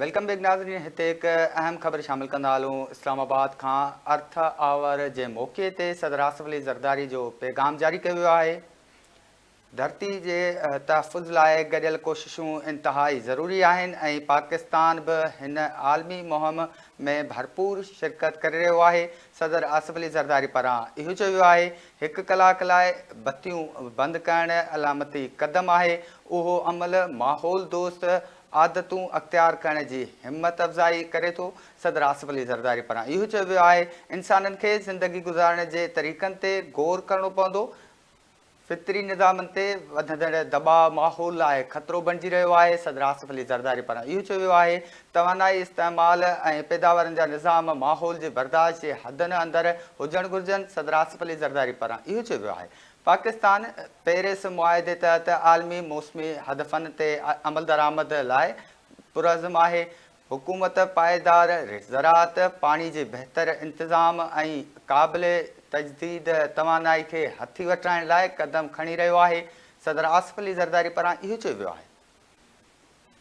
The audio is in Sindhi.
Welcome back ناظرين هتي هڪ اهم خبر شامل ڪندا هلون اسلام آباد کان ارٿ آور جي موقعي تي صدر آصف علي زرداري جو پيغام جاري ڪيو ويو آهي ڌرتي جي تحفظ لاء گڏيل ڪوششون انتهائي ضروري آهن ۽ پاڪستان به هن عالمي مهم ۾ ڀرپور شرڪت ڪري رهيو آهي صدر آصف علي زرداري پاران اهو چيو ويو آهي هڪ ڪلاڪ لاء بتيون بند ڪرڻ علامتي قدم آهي اهو عمل ماحول دوست عادتون اختيار ڪرڻ جي همت افزائي ڪري ٿو. صدر آصف علي زرداري پاران اهو چيو ويو آهي انسانن کي زندگي گذارڻ جي طريقن تي غور ڪرڻو پوندو، فطري نظامن تي وڌندڙ دٻاء ماحول لاء خطرو بڻجي رهيو آهي. صدر آصف علي زرداري پاران اهو چيو ويو آهي توانائي استعمال ۽ پيداوارن جا نظام ماحول جي برداشت جي حدن اندر هجڻ گهرجن. صدر آصف علي زرداري پاران اهو چيو ويو آهي پاڪستان پيرس معاهدي تحت عالمي موسمي هدفن تي عملدرآمد لاء پرعزم آهي، حڪومت پائيدار زراعت، پاڻي جي بهتر انتظام ۽ قابل تجديد توانائي کي هٿي وٺرائڻ لاء قدم کڻي رهيو آهي، صدر آصف علي زرداري پاران اهو چيو ويو آهي.